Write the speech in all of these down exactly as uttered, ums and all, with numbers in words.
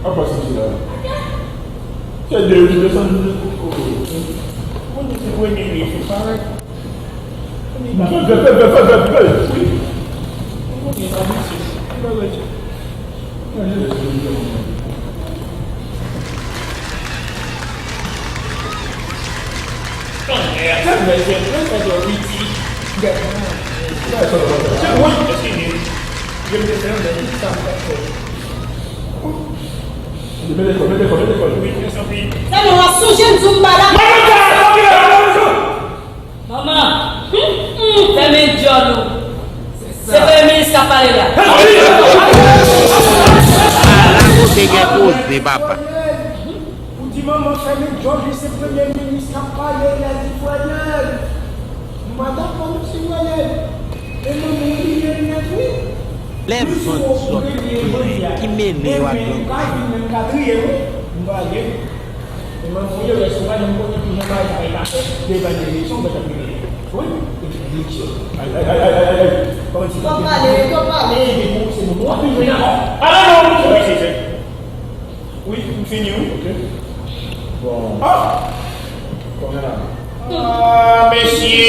Apa sou sila? Se de yo ki desann. Moun ki premye li fè parèt. Fè, fè, fè, fè, fè, fè, wi. Moun ki pa viti. Sa nou a sonje m di w m pa la. Manman, hmm, hmm, fèmen dyòl ou. Se premye minis k ap pale la. Ala kote gen koze, papa. Ou di manman fèmen dyòl li, se premye minis k ap pale la, di vwayèl. M pa dakò non, se vwayèl. E manman w li ye nèt wi. Lè vant zòt ki mele yo ak gang. Ou pa vin menm ka triye wi. M pa vle. E manman w yo lè sou pa janm konnen kijan bagay sa pase devan eleksyon, mwen t ap gade. Wi, eleksyon. Ay, ay, ay, ay, ay, ay. Kòman ti. Twòp pale, twòp pale. Se bon, bon, w ap vin jwenn avè. Ala non, se pa se. Wi, m fini wi. Ok. Bon. Ah! Kòman la? Ah, mesye,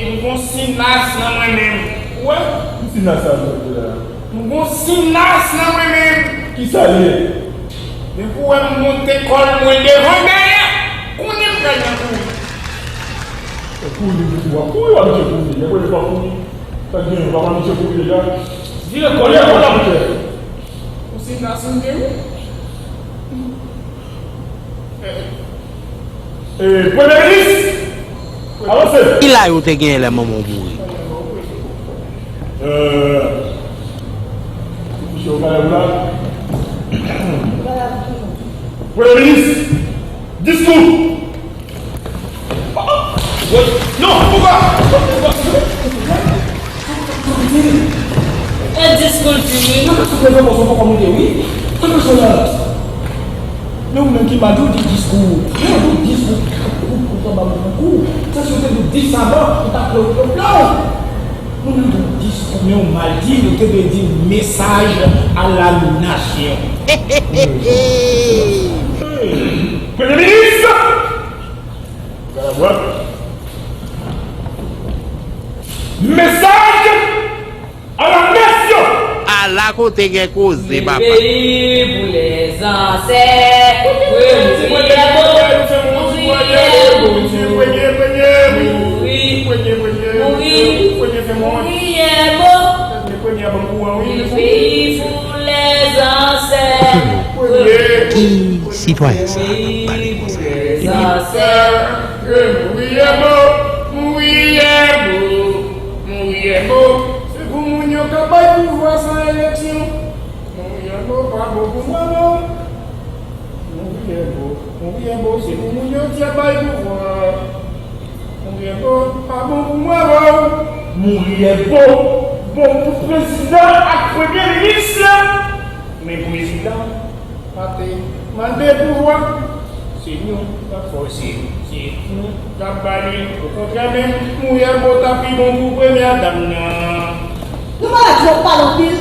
m gon sinas nan mwen menm. Ou wè? Ki sinas sa, mesye la? M gon sinas nan mwen menm. Ki sa l ye? Depi w wè m monte kòl mwen devan dèyè, konnen m pral nan kouri. E kouri, depi w ap kouri, w ap kouri. Depi w ap kouri. Sa k genyen, w ap kouri deja. Vire kòl, vire kòl. Ou sinas m gen wi. Eh, Premye Minis! Avanse! Ki la yo te genyen lè manman w mouri? Euh, misye yo pa la pou la. Premye Minis, diskou! Non, poukwa? E diskou l fini. Mwen ka soufle fè kòso poko moute wi. Fè kòso la. Men ou menm ki mal di w di diskou. Men ou di diskou. Ou, ou, ou pa ba mwen kou. Sa si ou te di dis avan, ou ta plè ou plè ou. Ou menm di w diskou, men ou mal di, ou te dwe di message à la nation. Premye Minis! Gad a vwè. Mesaj a la nasyon! Ala kote gen koze, papa. Peyi pou lèzansèt. Wi, mouri yè bo. Mouri yè bo. Mouri. Mouri. Mouri yè bo. Peyi pou lèzansèt. Ki sitwayen sa k ap pale konsa? Mouri yè bo, mouri yè bo, mouri yè bo. Se pou moun yo ka bay pouvwa san eleksyon. Mouri yè bo, pa bon pou mwen non. Mouri yè bo, mouri yè bo, se pou moun yo ki ap bay pouvwa. Mouri yè bo, pa bon pou mwen non. Mouri yè bo, bon pou prezidan ak premye minis. Men prezidan pa te mande pouvwa. Se nou k ap fòse, se nou k ap ba li. Okontrè menm, mouri yè bo ta pi bon pou premyè dam nan. Nou malad twòp pale anpil.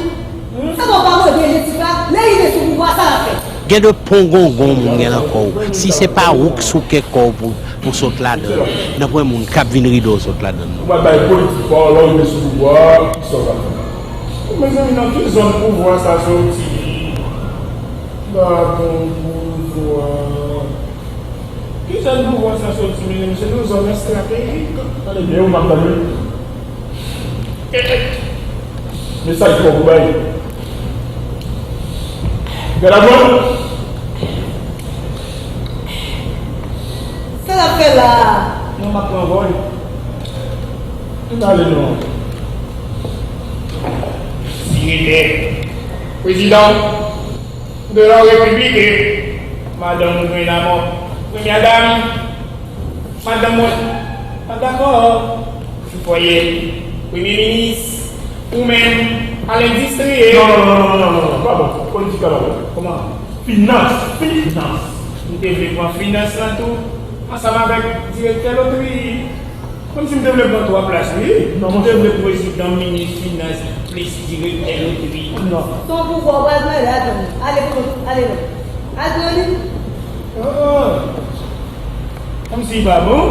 Sa nou pa mande Jessica, lè li vin sou pouvwa, sa l ap fè? Gen de pon gongon moun gen nan kò w. Si se pa ou k souke kò w pou, pou sot ladan l, nan pwen moun k ap vin ride w sot ladan l non. Ou pa bay politik pa w, lè w rive sou pouvwa, ki sa w ka fè? Mezanmi, nan ki zòn pouvwa sa soti? Ba bon pouvwa. Ki zòn pouvwa sa soti, mezanmi? Se nan zòn estratejik. Tande byen, ou m ap tande. Mesaj fò pou bay. Gad a bon. Sa l ap fè la a? Non, m ap pran vòl. Ann ale non. Siretè, prezidan de la repiblik, madanm ou jwenn lanmò. Premyè dam, madanm mwen pa dakò. Fwaye, premye minis, ou menm, al endistriye. Non, non, non, non, non, non, non, pa bon. Politik la pa bon. Kòman? Finans, finans. M te vle pran finans lan tou, ansanm avèk direktè lotri. Kòmsi m te vle pran twa plas, wi. Non, m te vle prezidan, minis finans, plis direktè lotri. Non. Se yon pouvwa w pral pran la, Tony. Ale pou kont ou, ale non. Al pran li. Ah, ah. Kòmsi li pa bon?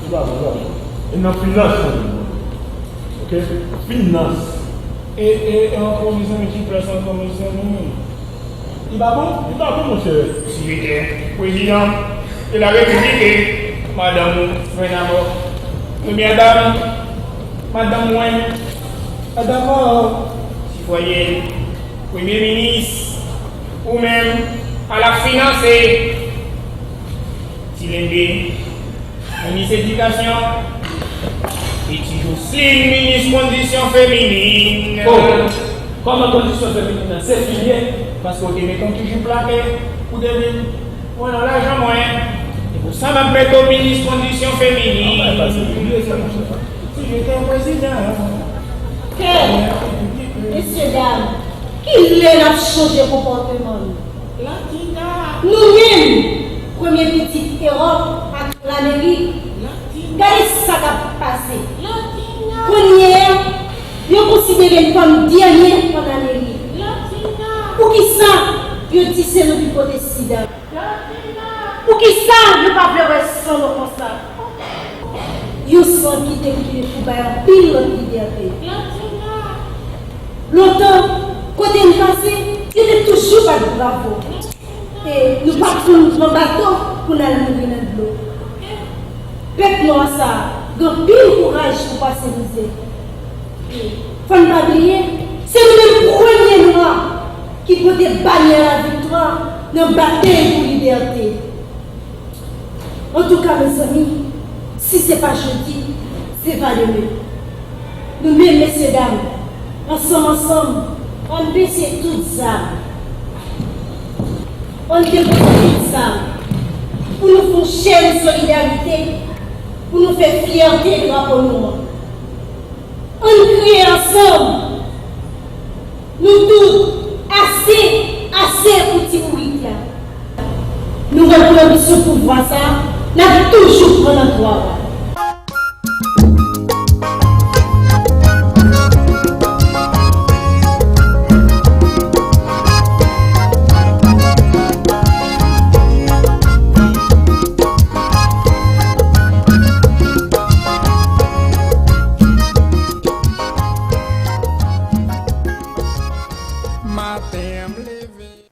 Li pa bon, li pa bon. E nan finans, ok? Finans. E, e, e ankò, mezanmi, ki plas ankò, mezanmi? Li pa bon? Li pa bon, monchè. Sekretè, prezidan de la repiblik e madanm ou, Reine Amor. Premyè dam, madanm mwen, madanm mwen, sitwayèn, premye minis, ou menm, a la finans e Ti Lenbe, minis edikasyon, e Ti Joslin, minis kondisyon feminin. Oh, kòman kondisyon feminin nan? Se fini? Paske w te mete yon ti jip lakè, ou te vin pran nan lajan mwen. E pou sa m ap mete w minis kondisyon feminin. Ah, se fini, se fini. Si je te prezidan. Kè, mesye dam, kilè n ap chanje konpòteman nou? Nou menm, premye pitit Ewòp ak Lamerik, gade sa k ap pase. Kounye a, yo konsidere n kòm dènye ann Amerik. Poukisa yo di se nou ki pote sida? Poukisa yo pa vle wè san nou konsa? Yon san ki te koule pou bay anpil lòt libète. Lontan, kote n pase, yo te toujou bat bravo. E nou pa t konn pran bato pou n al mouri nan dlo. Pèp nwa sa a gen anpil kouraj pou pase mizè. Fò n pa bliye, se nou menm premye nwa ki pote banyè laviktwa nan batèy pou libète. Antouka, mezanmi, si se pa jodi, se pa demen. Nou menm, mesye dam, ansanm, ansanm, ann bese tout zam. Ann depoze tout zam pou nou fè yon chèn solidarite, pou nou fè fyète drapo nou an. Ann kriye ansanm. Nou tout, ase, ase pou ti bourik la. Nou repran misyon pouvwa sa a, n ap toujou pran nan twa bra. Maten an m leve.